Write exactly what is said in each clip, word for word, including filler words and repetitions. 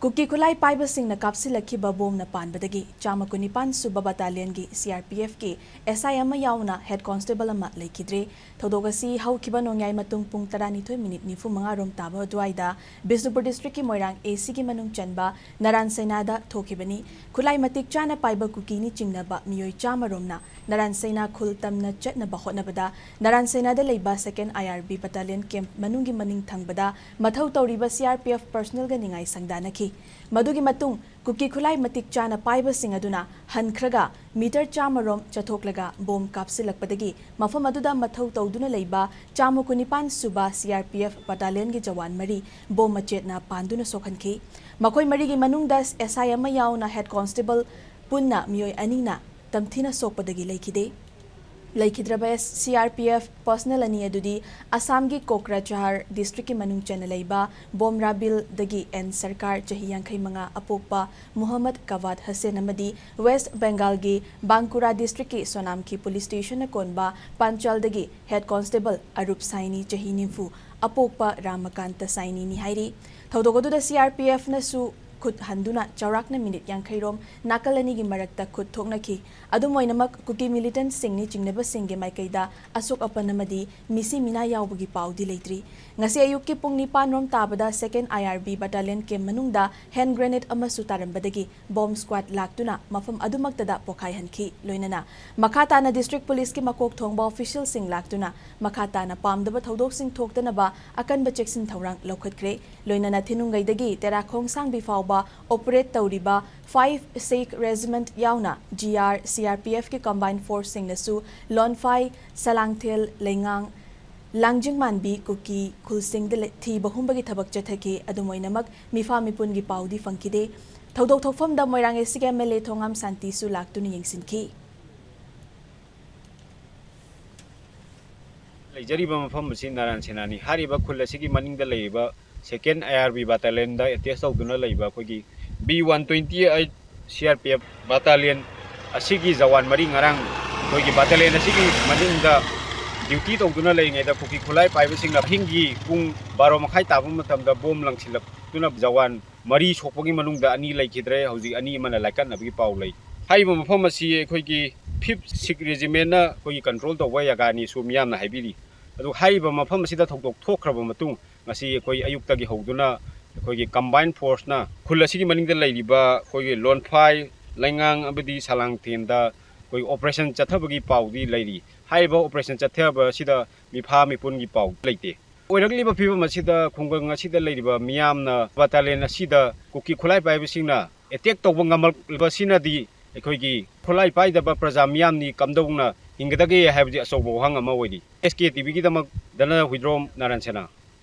ꯀꯨꯀꯤ ꯈꯨꯠꯂꯥꯏ ꯄꯥꯏꯕꯁꯤꯡꯅ ꯀꯥꯞꯁꯤꯜꯂꯛꯈꯤꯕ ꯕꯣꯝꯅ ꯄꯥꯟꯕꯗꯒꯤ ꯆꯥꯝꯃ ꯀꯨꯟꯅꯤꯄꯥꯟ ꯁꯨꯕ ꯕꯠꯇꯥꯂꯤꯌꯟꯒꯤ ꯁꯤ ꯑꯥꯔ ꯄꯤ ꯑꯦꯐꯀꯤ ꯑꯦꯁ ꯑꯥꯏ ꯑꯃ ꯌꯥꯎꯅ ꯍꯦꯗ ꯀꯣꯟꯁꯇꯦꯕꯜ ꯑꯃ ꯂꯩꯈꯤꯗ꯭ꯔꯦ꯫ ꯊꯧꯗꯣꯛ ꯑꯁꯤ ꯍꯧꯈꯤꯕ ꯅꯣꯡꯌꯥꯏ ꯃꯇꯨꯡ ꯄꯨꯡ ꯇꯔꯥꯅꯤꯊꯣꯏ ꯃꯤꯅꯤꯠ ꯅꯤꯐꯨ ꯃꯉꯥ ꯔꯣꯝ ꯇꯥꯕ ꯑꯗꯨꯋꯥꯏꯗ ꯕꯤꯁꯅꯨꯄꯨꯔ ꯗꯤꯁꯇ꯭ꯔꯤꯛꯀꯤ ꯃꯣꯏꯔꯥꯡ ꯑꯦ ꯁꯤꯒꯤ ꯃꯅꯨꯡ ꯆꯟꯕ ꯅꯔꯥꯟ ꯁꯩꯅꯥꯗ ꯊꯣꯛꯈꯤꯕꯅꯤ꯫ ꯈꯨꯠꯂꯥꯏ ꯃꯇꯤꯛ ꯆꯥꯅ ꯄꯥꯏꯕ ꯀꯨꯀꯤꯅꯤ ꯆꯤꯡꯅꯕ ꯃꯤꯑꯣꯏ ꯆꯥꯝꯃ ꯔꯣꯝꯅ ꯅꯔꯥꯟ ꯁꯩꯅꯥ ꯈꯨꯜ ꯇꯝꯅ ꯆꯠꯅꯕ ꯍꯣꯠꯅꯕꯗ ꯅꯔꯥꯟ ꯁꯩꯅꯥꯗ ꯂꯩꯕ ꯁꯦꯀꯦꯟ I R B battalion camp ꯃꯅꯨꯡꯒꯤ ꯃꯅꯤꯡ ꯊꯪꯕꯗ ꯃꯊꯧ ꯇꯧꯔꯤꯕ ꯁꯤ ꯑꯥꯔ ꯄꯤ ꯑꯦꯐ ꯄꯔꯁꯅꯦꯜꯒ ꯅꯤꯡꯉꯥꯏ ꯁꯪꯗꯥꯅꯈꯤ꯫ ꯃꯗꯨꯒꯤ ꯃꯇꯨꯡ ꯀꯨꯀꯤ ꯈꯨꯠꯂꯥꯏ ꯃꯇꯤꯛ ꯆꯥꯅ ꯄꯥꯏꯕꯁꯤꯡ ꯑꯗꯨꯅ ꯍꯟꯈ꯭ꯔꯒ ꯃꯤꯇꯔ ꯆꯥꯝꯃ ꯔꯣꯝ ꯆꯠꯊꯣꯛꯂꯒ ꯕꯣꯝ ꯀꯥꯞꯁꯤꯜꯂꯛꯄꯗꯒꯤ ꯃꯐꯝ ꯑꯗꯨꯗ ꯃꯊꯧ ꯇꯧꯗꯨꯅ ꯂꯩꯕ ꯆꯥꯝꯃ ꯀꯨꯟꯅꯤꯄꯥꯟ ꯁꯨꯕ ꯁꯤ ꯑꯥꯔ ꯄꯤ ꯑꯦꯐ ꯕꯠꯇꯥꯂꯤꯌꯟꯒꯤ ꯖꯋꯥꯟ ꯃꯔꯤ ꯕꯣꯝ ꯃꯆꯦꯠꯅ ꯄꯥꯟꯗꯨꯅ ꯁꯣꯛꯍꯟꯈꯤ꯫ ꯃꯈꯣꯏ ꯃꯔꯤꯒꯤ ꯃꯅꯨꯡꯗ ꯑꯦꯁ ꯑꯥꯏ ꯑꯃ ꯌꯥꯎꯅ ꯍꯦꯗ ꯀꯣꯟꯁꯇꯦꯕꯜ ꯄꯨꯟꯅ ꯃꯤꯑꯣꯏ ꯑꯅꯤꯅ ꯇꯝꯊꯤꯅ ꯁꯣꯛꯄꯗꯒꯤ ꯂꯩꯈꯤꯗꯦ꯫ ꯂꯩꯈꯤꯗ꯭ꯔꯕ ꯁꯤ ꯑꯥꯔ ꯄꯤ ꯑꯦꯐ ꯄꯔꯁꯅꯦꯜ ꯑꯅꯤ ꯑꯗꯨꯗꯤ ꯑꯁꯥꯝꯒꯤ ꯀꯣꯀ꯭ꯔꯥꯖꯍꯥꯔ ꯗꯤꯁꯇ꯭ꯔꯤꯛꯀꯤ ꯃꯅꯨꯡ ꯆꯟꯅ ꯂꯩꯕ ꯕꯣꯝꯔꯥꯕꯤꯜꯗꯒꯤ ꯑꯦꯟ ꯁꯔꯀꯥꯔ, ꯆꯍꯤ ꯌꯥꯡꯈꯩ ꯃꯉꯥ, ꯑꯄꯣꯛꯄ ꯃꯨꯍꯝꯃꯗ ꯀꯋꯥꯗ ꯍꯁꯦꯟ ꯑꯃꯗꯤ ꯋꯦꯁ꯭ꯠ ꯕꯦꯡꯒꯥꯜꯒꯤ ꯕꯥꯡꯀꯨꯔꯥ ꯗꯤꯁꯇ꯭ꯔꯤꯛꯀꯤ ꯁꯣꯅꯥꯝꯈꯤ ꯄꯨꯂꯤꯁ ꯁ꯭ꯇꯦꯁꯟꯅ ꯀꯣꯟꯕ ꯄꯥꯟꯆꯥꯜꯗꯒꯤ ꯍꯦꯗ ꯀꯣꯟꯁꯇꯦꯕꯜ ꯑꯔꯨꯞ ꯁꯥꯏꯅꯤ, ꯆꯍꯤ ꯅꯤꯐꯨ, ꯑꯄꯣꯛꯄ ꯔꯥꯃꯀꯥꯟꯇ ꯁꯥꯏꯅꯤꯅꯤ ꯍꯥꯏꯔꯤ꯫ ꯊꯧꯗꯣꯛ ꯑꯗꯨꯗ ꯁꯤ ꯑꯥꯔ ꯄꯤ ꯑꯦꯐꯅꯁꯨ ꯈꯨꯠ ꯍꯟꯗꯨꯅ ꯆꯥꯎꯔꯥꯛꯅ ꯃꯤꯅꯤꯠ ꯌꯥꯡꯈꯩ ꯔꯣꯝ ꯅꯥꯀꯜ ꯑꯅꯤꯒꯤ ꯃꯔꯛꯇ ꯈꯨꯠ ꯊꯣꯛꯅꯈꯤ꯫ ꯑꯗꯨꯝ ꯑꯣꯏꯅꯃꯛ, ꯀꯨꯀꯤ ꯃꯤꯂꯤꯇꯦꯟꯠꯁꯤꯡꯅꯤ ꯆꯤꯡꯅꯕꯁꯤꯡꯒꯤ ꯃꯥꯏꯀꯩꯗ ꯑꯁꯣꯛ ꯑꯄꯟ ꯑꯃꯗꯤ ꯃꯤꯁꯤ ꯃꯤꯅꯥ ꯌꯥꯎꯕꯒꯤ ꯄꯥꯎꯗꯤ ꯂꯩꯇ꯭ꯔꯤ꯫ ꯉꯁꯤ ꯑꯌꯨꯛꯀꯤ ꯄꯨꯡ ꯅꯤꯄꯥꯟ ꯔꯣꯝ ꯇꯥꯕꯗ ꯁꯦꯀꯦꯟ I R B battalion camp ꯃꯅꯨꯡꯗ ꯍꯦꯟꯗ ꯒ꯭ꯔꯦꯅꯦꯗ ꯑꯃꯁꯨ ꯇꯥꯔꯝꯕꯗꯒꯤ ꯕꯣꯝ ꯁ꯭ꯀ꯭ꯋꯥꯗ ꯂꯥꯛꯇꯨꯅ ꯃꯐꯝ ꯑꯗꯨꯃꯛꯇꯗ ꯄꯣꯈꯥꯏꯍꯟꯈꯤ꯫ ꯂꯣꯏꯅꯅ ꯃꯈꯥ ꯇꯥꯅ ꯗꯤꯁꯇ꯭ꯔꯤꯛ ꯄꯨꯂꯤꯁꯀꯤ ꯃꯀꯣꯛ ꯊꯣꯡꯕ ꯑꯣꯐꯤꯁꯤꯌꯦꯜꯁꯤꯡ ꯂꯥꯛꯇꯨꯅ ꯃꯈꯥ ꯇꯥꯅ ꯄꯥꯝꯗꯕ ꯊꯧꯗꯣꯛꯁꯤꯡ ꯊꯣꯛꯇꯅꯕ ꯑꯀꯟꯕ ꯆꯦꯛꯁꯤꯟ ꯊꯧꯔꯥꯡ ꯂꯧꯈꯠꯈ꯭ꯔꯦ꯫ ꯂꯣꯏꯅꯅ ꯊꯤꯅꯨꯡꯒꯩꯗꯒꯤ ꯇꯦꯔꯥꯈꯣꯡ ꯁꯥꯡꯕꯤ ꯐꯥꯎꯕ ꯑꯣꯄꯔꯦꯠ ꯇꯧꯔꯤꯕ ꯐꯥꯏꯚ ꯁꯤꯈ ꯔꯦꯖꯤꯃꯦꯟꯠ ꯌꯥꯎꯅ G R, C R P ꯑꯦꯐꯀꯤ ꯀꯝꯕꯥꯏꯟ ꯐꯣꯔꯁꯁꯤꯡꯅꯁꯨ ꯂꯣꯟꯐꯥꯏ, ꯁꯂꯥꯡꯊꯦꯜ, ꯂꯩꯉꯥꯡ, ꯂꯥꯡꯖꯤꯡꯃꯥꯟꯕꯤ ꯀꯨꯀꯤ ꯈꯨꯜꯁꯤꯡꯗ ꯂꯩ-, ꯊꯤꯕ ꯍꯨꯝꯕꯒꯤ ꯊꯕꯛ ꯆꯠꯊꯈꯤ꯫ ꯑꯗꯨꯝ ꯑꯣꯏꯅꯃꯛ, ꯃꯤꯐꯥ ꯃꯤꯄꯨꯟꯒꯤ ꯄꯥꯎꯗꯤ ꯐꯪꯈꯤꯗꯦ꯫ ꯊꯧꯗꯣꯛ ꯊꯣꯛꯐꯝꯗ ꯃꯣꯏꯔꯥꯡ ꯑꯦ ꯁꯤꯒꯤ ꯑꯦꯝ ꯑꯦꯜ ꯑꯦ ꯊꯣꯉꯥꯝ ꯁꯥꯟꯇꯤꯁꯨ ꯂꯥꯛꯇꯨꯅ ꯌꯦꯡꯁꯤꯟꯈꯤ꯫ ꯂꯩꯖꯔꯤꯕ ꯃꯐꯝ ꯑꯁꯤ ꯅꯔꯥꯟ ꯁꯦꯅꯥꯅꯤ꯫ ꯍꯥꯏꯔꯤꯕ ꯈꯨꯜ ꯑꯁꯤꯒꯤ ꯃꯅꯤꯡꯗ ꯂꯩꯔꯤꯕ ꯁꯦꯀꯦꯟ ꯑꯥꯏ ꯑꯥꯔ ꯕꯤ ꯕꯠꯇꯥꯂꯤꯌꯟꯗ ꯑꯦꯇꯦꯆ ꯇꯧꯗꯨꯅ ꯂꯩꯕ ꯑꯩꯈꯣꯏꯒꯤ B one twenty eight C R P F battalion ꯑꯁꯤꯒꯤ ꯖꯋꯥꯟ ꯃꯔꯤ ꯉꯔꯥꯡ ꯑꯩꯈꯣꯏꯒꯤ ꯕꯠꯇꯥꯂꯤꯌꯟ ꯑꯁꯤꯒꯤ ꯃꯅꯤꯡꯗ ꯗ꯭ꯌꯨꯇꯤ ꯇꯧꯗꯨꯅ ꯂꯩꯔꯤꯉꯩꯗ ꯀꯨꯀꯤ ꯈꯨꯠꯂꯥꯏ ꯄꯥꯏꯕꯁꯤꯡꯅ ꯑꯍꯤꯡꯒꯤ ꯄꯨꯡ ꯕꯥꯔꯣ ꯃꯈꯥꯏ ꯇꯥꯕ ꯃꯇꯝꯗ ꯕꯣꯝ ꯂꯪꯁꯤꯜꯂꯛ-, ꯑꯗꯨꯅ ꯖꯋꯥꯟ ꯃꯔꯤ ꯁꯣꯛꯄꯒꯤ ꯃꯅꯨꯡꯗ ꯑꯅꯤ ꯂꯩꯈꯤꯗ꯭ꯔꯦ꯫ ꯍꯧꯖꯤꯛ ꯑꯅꯤ ꯑꯃꯅ ꯂꯥꯏꯀꯠꯅꯕꯒꯤ ꯄꯥꯎ ꯂꯩ꯫ ꯍꯥꯏꯔꯤꯕ ꯃꯐꯝ ꯑꯁꯤ ꯑꯩꯈꯣꯏꯒꯤ Fifth Sikh Regiment-ꯅ ꯑꯩꯈꯣꯏꯒꯤ control ꯇꯧꯕ ꯖꯒꯥꯅꯤꯁꯨ ꯃꯤꯌꯥꯝꯅ ꯍꯥꯏꯕꯤꯔꯤ꯫ ꯑꯗꯨ ꯍꯥꯏꯔꯤꯕ ꯃꯐꯝ ꯑꯁꯤꯗ ꯊꯧꯗꯣꯛ ꯊꯣꯛꯈ꯭ꯔꯕ ꯃꯇꯨꯡ, ꯉꯁꯤ ꯑꯩꯈꯣꯏ ꯑꯌꯨꯛꯇꯒꯤ ꯍꯧꯗꯨꯅ ꯑꯩꯈꯣꯏꯒꯤ combined force-ꯅ ꯈꯨꯜ ꯑꯁꯤꯒꯤ ꯃꯅꯤꯡꯗ ꯂꯩꯔꯤꯕ ꯑꯩꯈꯣꯏꯒꯤ ꯂꯣꯟꯐꯥꯏ, ꯂꯩꯉꯥꯡ ꯑꯃꯗꯤ ꯁꯂꯥꯡꯊꯦꯟꯗ ꯑꯩꯈꯣꯏ operation ꯆꯠꯊꯕꯒꯤ ꯄꯥꯎꯗꯤ ꯂꯩꯔꯤ꯫ ꯍꯥꯏꯔꯤꯕ operation ꯆꯠꯊꯕ ꯑꯁꯤꯗ ꯃꯤꯐꯥ ꯃꯤꯄꯨꯟꯒꯤ ꯄꯥꯎ ꯂꯩꯇꯦ꯫ ꯑꯣꯏꯔꯛꯂꯤꯕ ꯐꯤꯕꯝ ꯑꯁꯤꯗ ꯈꯨꯡꯒꯪ ꯑꯁꯤꯗ ꯂꯩꯔꯤꯕ ꯃꯤꯌꯥꯝꯅ battalion ꯑꯁꯤꯗ ꯀꯨꯀꯤ ꯈꯨꯠꯂꯥꯏ ꯄꯥꯏꯕꯁꯤꯡꯅ attack ꯇꯧꯕ ꯉꯝꯂꯛꯂꯤꯕꯁꯤꯅꯗꯤ ꯑꯩꯈꯣꯏꯒꯤ ꯈꯨꯠꯂꯥꯏ ꯄꯥꯏꯗꯕ ꯄ꯭ꯔꯖꯥ ꯃꯤꯌꯥꯝꯅꯤ ꯀꯝꯗꯧꯅ ꯍꯤꯡꯒꯗꯒꯦ ꯍꯥꯏꯕꯁꯤ ꯑꯆꯧꯕ ꯋꯥꯍꯪ ꯑꯃ ꯑꯣꯏꯔꯤ꯫ S K T V-ꯒꯤꯗꯃꯛ ꯗꯅ ꯍꯨꯏꯗ꯭ꯔꯣꯝ ꯅꯥꯔꯥꯌꯟ ꯁꯦꯅꯥ꯫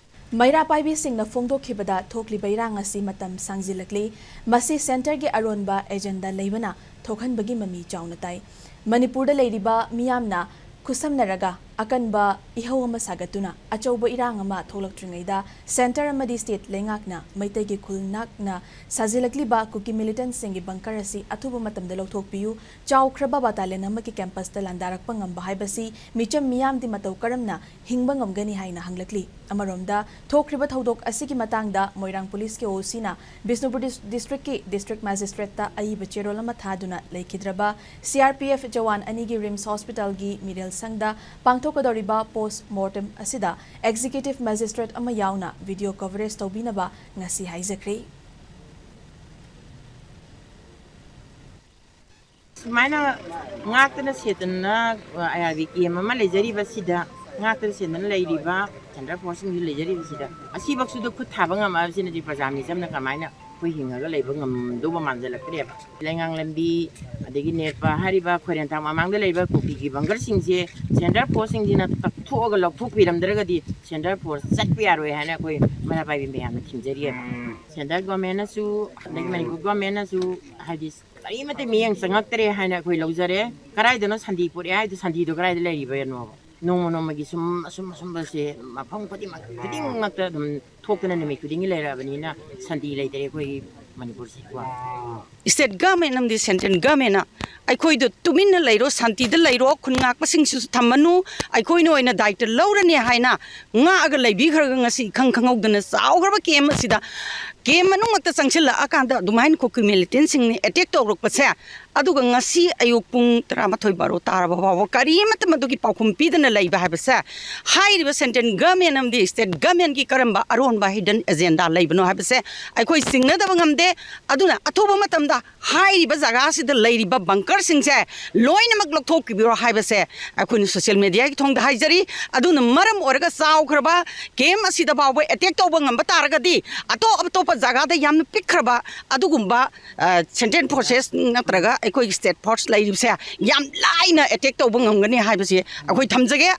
ꯃꯩꯔꯥ ꯄꯥꯏꯕꯤꯁꯤꯡꯅ ꯐꯣꯡꯗꯣꯛꯈꯤꯕꯗ ꯊꯣꯛꯂꯤꯕ ꯏꯔꯥꯡ ꯑꯁꯤ ꯃꯇꯝ ꯁꯥꯡꯖꯤꯜꯂꯛꯂꯤ꯫ ꯃꯁꯤ centre-ꯒꯤ ꯑꯔꯣꯟꯕ agenda ꯂꯩꯕꯅ ꯊꯣꯛꯍꯟꯕꯒꯤ ꯃꯃꯤ ꯆꯥꯎꯅ ꯇꯥꯏ꯫ ꯃꯅꯤꯄꯨꯔꯗ ꯂꯩꯔꯤꯕ ꯃꯤꯌꯥꯝꯅ ꯈꯨꯠꯁꯝꯅꯔꯒ ꯑꯀꯟꯕ ꯏꯍꯧ ꯑꯃ ꯁꯥꯒꯠꯇꯨꯅ ꯑꯆꯧꯕ ꯏꯔꯥꯡ ꯑꯃ ꯊꯣꯛꯂꯛꯇ꯭ꯔꯤꯉꯩꯗ centre ꯑꯃꯗꯤ state ꯂꯩꯉꯥꯛꯅ ꯃꯩꯇꯩꯒꯤ ꯈꯨꯜ ꯅꯛꯅ ꯁꯥꯖꯤꯜꯂꯛꯂꯤꯕ ꯀꯨꯀꯤ militant-ꯁꯤꯡꯒꯤ bunker ꯑꯁꯤ ꯑꯊꯨꯕ ꯃꯇꯝꯗ ꯂꯧꯊꯣꯛꯄꯤꯌꯨ꯫ ꯆꯥꯎꯈ꯭ꯔꯕ battalion ꯑꯃꯒꯤ campus-ꯇ ꯂꯥꯟꯗꯥꯔꯛꯄ ꯉꯝꯕ ꯍꯥꯏꯕꯁꯤ ꯃꯤꯆꯝ ꯃꯤꯌꯥꯝꯗꯤ ꯃꯇꯧ ꯀꯔꯝꯅ ꯍꯤꯡꯕ ꯉꯝꯒꯅꯤ ꯍꯥꯏꯅ ꯍꯪꯂꯛꯂꯤ꯫ ꯑꯃꯔꯣꯝꯗ, ꯊꯣꯛꯈ꯭ꯔꯤꯕ ꯊꯧꯗꯣꯛ ꯑꯁꯤꯒꯤ ꯃꯇꯥꯡꯗ ꯃꯣꯏꯔꯥꯡ police-ꯀꯤ O C-ꯅ ꯕꯤꯁꯅꯨꯄꯨꯔ dis-, district-ꯀꯤ district magistrate-ꯇ ꯑꯏꯕ ꯆꯦꯔꯣꯜ ꯑꯃ ꯊꯥꯗꯨꯅ ꯂꯩꯈꯤꯗ꯭ꯔꯕ C R P F Jawan ꯑꯅꯤꯒꯤ RIMS hospital-ꯒꯤ ꯃꯤꯔꯦꯜ ꯁꯪꯗ ꯄꯥꯡꯊꯣꯛꯀꯗꯧꯔꯤꯕ post mortem ꯑꯁꯤꯗ executive magistrate ꯑꯃ ꯌꯥꯎꯅ video coverage ꯇꯧꯕꯤꯅꯕ ꯉꯁꯤ ꯍꯥꯏꯖꯈ꯭ꯔꯤ꯫ ꯁꯨꯃꯥꯏꯅ ꯉꯥꯛꯇꯅ ꯁꯦꯠꯇꯅ ꯑꯥꯏ ꯑꯥꯔ ꯕꯤ ꯀꯦꯝ ꯑꯃ ꯂꯩꯖꯔꯤꯕꯁꯤꯗ, ꯉꯥꯛꯇꯅ ꯁꯦꯠꯇꯅ ꯂꯩꯔꯤꯕ ꯁꯦꯟꯇ꯭ꯔꯦꯜ ꯐꯣꯔꯁꯁꯤꯡꯁꯨ ꯂꯩꯖꯔꯤꯕꯁꯤꯗ, ꯑꯁꯤꯐꯧꯁꯤꯗ ꯈꯨꯠ ꯊꯥꯕ ꯉꯝꯃꯛꯑꯕꯁꯤꯅꯗꯤ ꯄ꯭ꯔꯖꯥ ꯃꯤꯆꯝꯅ ꯀꯃꯥꯏꯅ ꯑꯩꯈꯣꯏ ꯍꯤꯡꯉꯒ ꯂꯩꯕ ꯉꯝꯗꯧꯕ ꯃꯥꯟꯁꯤꯜꯂꯛꯇ꯭ꯔꯦꯕ꯫ ꯂꯩꯉꯥꯡ ꯂꯝꯕꯤ, ꯑꯗꯒꯤ ꯅꯦꯠꯄ ꯍꯥꯏꯔꯤꯕ ꯈꯣꯏꯔꯦꯟꯊꯥꯡ ꯃꯃꯥꯡꯗ ꯂꯩꯔꯤꯕ ꯀꯨꯀꯤꯒꯤ ꯕꯪꯒꯔꯁꯤꯡꯁꯦ ꯁꯦꯟꯇ꯭ꯔꯦꯜ ꯐꯣꯔꯁꯁꯤꯡꯁꯤꯅ ꯀꯛꯊꯣꯛꯑꯒ ꯂꯧꯊꯣꯛꯄꯤꯔꯝꯗ꯭ꯔꯒꯗꯤ ꯁꯦꯟꯇ꯭ꯔꯦꯜ ꯐꯣꯔꯁ ꯆꯠꯄ ꯌꯥꯔꯣꯏ ꯍꯥꯏꯅ ꯑꯩꯈꯣꯏ ꯃꯩꯔꯥ ꯄꯥꯏꯕꯤ ꯃꯌꯥꯝꯅ ꯊꯤꯡꯖꯔꯤꯑꯕ꯫ ꯁꯦꯟꯇ꯭ꯔꯦꯜ ꯒꯣꯔꯃꯦꯟꯅꯁꯨ, ꯑꯗꯒꯤ ꯃꯅꯤꯄꯨꯔ ꯒꯣꯔꯃꯦꯟꯅꯁꯨ, ꯍꯥꯏꯗꯤ, ꯀꯔꯤꯃꯠꯇ ꯃꯤꯠꯌꯦꯡ ꯆꯪꯉꯛꯇ꯭ꯔꯦ ꯍꯥꯏꯅ ꯑꯩꯈꯣꯏ ꯂꯧꯖꯔꯦ꯫ ꯀꯗꯥꯏꯗꯅꯣ ꯁꯥꯟꯇꯤ ꯄꯨꯔꯛꯑꯦ ꯍꯥꯏꯗꯣ, ꯁꯥꯟꯇꯤꯗꯣ ꯀꯗꯥꯏꯗ ꯂꯩꯔꯤꯕꯅꯣꯕ? ꯅꯣꯡꯃ ꯅꯣꯡꯃꯒꯤ ꯁꯨꯝ ꯑꯁꯨꯝ ꯑꯁꯨꯝꯕꯁꯦ ꯃꯐꯝ ꯈꯨꯗꯤꯡꯃꯛ, ꯈꯨꯗꯤꯡꯃꯛꯇ ꯑꯗꯨꯝ ꯊꯣꯛꯇꯅ ꯅꯨꯃꯤꯠ ꯈꯨꯗꯤꯡꯒꯤ ꯂꯩꯔꯛꯑꯕꯅꯤꯅ ꯁꯥꯟꯇꯤ ꯂꯩꯇ꯭ꯔꯦ ꯑꯩꯈꯣꯏꯒꯤ ꯁ꯭ꯇꯦꯠ ꯒꯃꯦꯟ ꯑꯃꯗꯤ ꯁꯦꯟꯇ꯭ꯔꯦꯜ ꯒꯃꯦꯟꯅ ꯑꯩꯈꯣꯏꯗꯣ ꯇꯨꯃꯤꯟꯅ ꯂꯩꯔꯣ, ꯁꯥꯟꯇꯤꯗ ꯂꯩꯔꯣ, ꯈꯨꯟ ꯉꯥꯛꯄꯁꯤꯡꯁꯤꯁꯨ ꯊꯝꯃꯅꯨ, ꯑꯩꯈꯣꯏꯅ ꯑꯣꯏꯅ ꯗꯥꯏꯇ ꯂꯧꯔꯅꯤ ꯍꯥꯏꯅ ꯉꯥꯛꯑꯒ ꯂꯩꯕꯤꯈ꯭ꯔꯒ ꯉꯁꯤ ꯏꯈꯪ ꯈꯪꯍꯧꯗꯅ ꯆꯥꯎꯈ꯭ꯔꯕ ꯀꯦꯝ ꯑꯁꯤꯗ, ꯀꯦꯝ ꯃꯅꯨꯡꯃꯛꯇ ꯆꯪꯁꯤꯜꯂꯛꯑꯀꯥꯟꯗ ꯑꯗꯨꯃꯥꯏꯅ ꯀꯨꯀꯤ ꯃꯤꯂꯤꯇꯦꯟꯁꯤꯡꯅ ꯑꯦꯇꯦꯛ ꯇꯧꯔꯛꯄꯁꯦ, ꯑꯗꯨꯒ ꯉꯁꯤ ꯑꯌꯨꯛ ꯄꯨꯡ ꯇꯔꯥꯃꯥꯊꯣꯏ ꯕꯥꯔꯣ ꯇꯥꯔꯕ ꯐꯥꯎꯕ ꯀꯔꯤꯃꯠꯇ ꯃꯗꯨꯒꯤ ꯄꯥꯎꯈꯨꯝ ꯄꯤꯗꯅ ꯂꯩꯕ ꯍꯥꯏꯕꯁꯦ, ꯍꯥꯏꯔꯤꯕ ꯁꯦꯟꯇ꯭ꯔꯦꯜ ꯒꯃꯦꯟ ꯑꯃꯗꯤ ꯁ꯭ꯇꯦꯠ ꯒꯃꯦꯟꯒꯤ ꯀꯔꯝꯕ ꯑꯔꯣꯟꯕ ꯍꯤꯗꯟ ꯑꯦꯖꯦꯟꯗꯥ ꯂꯩꯕꯅꯣ ꯍꯥꯏꯕꯁꯦ ꯑꯩꯈꯣꯏ ꯆꯤꯡꯅꯗꯕ ꯉꯝꯗꯦ꯫ ꯑꯗꯨꯅ ꯑꯊꯨꯕ ꯃꯇꯝꯗ ꯍꯥꯏꯔꯤꯕ ꯖꯒꯥꯁꯤꯗ ꯂꯩꯔꯤꯕ ꯕꯪꯀꯔꯁꯤꯡꯁꯦ ꯂꯣꯏꯅꯃꯛ ꯂꯧꯊꯣꯛꯄꯤꯕꯤꯔꯣ ꯍꯥꯏꯕꯁꯦ ꯑꯩꯈꯣꯏꯅ ꯁꯣꯁꯤꯌꯦꯜ ꯃꯦꯗꯤꯌꯥꯒꯤ ꯊꯣꯡꯗ ꯍꯥꯏꯖꯔꯤ꯫ ꯑꯗꯨꯅ ꯃꯔꯝ ꯑꯣꯏꯔꯒ ꯆꯥꯎꯈ꯭ꯔꯕ ꯀꯦꯝ ꯑꯁꯤꯗ ꯐꯥꯎꯕ ꯑꯦꯇꯦꯛ ꯇꯧꯕ ꯉꯝꯕ ꯇꯥꯔꯒꯗꯤ, ꯑꯇꯣꯞ ꯑꯇꯣꯞꯄ ꯖꯒꯥꯗ ꯌꯥꯝꯅ ꯄꯤꯛꯈ꯭ꯔꯕ ꯑꯗꯨꯒꯨꯝꯕ, ꯑ, ꯁꯦꯟꯇ꯭ꯔꯦꯜ ꯐꯣꯔꯁꯦꯁ ꯅꯠꯇ꯭ꯔꯒ ꯑꯩꯈꯣꯏꯒꯤ ꯁ꯭ꯇꯦꯠ ꯐꯣꯔꯁ ꯂꯩꯔꯤꯕꯁꯦ ꯌꯥꯝ ꯂꯥꯏꯅ ꯑꯦꯇꯦꯛ ꯇꯧꯕ ꯉꯝꯒꯅꯤ ꯍꯥꯏꯕꯁꯤ ꯑꯩꯈꯣꯏ ꯊꯝꯖꯒꯦ꯫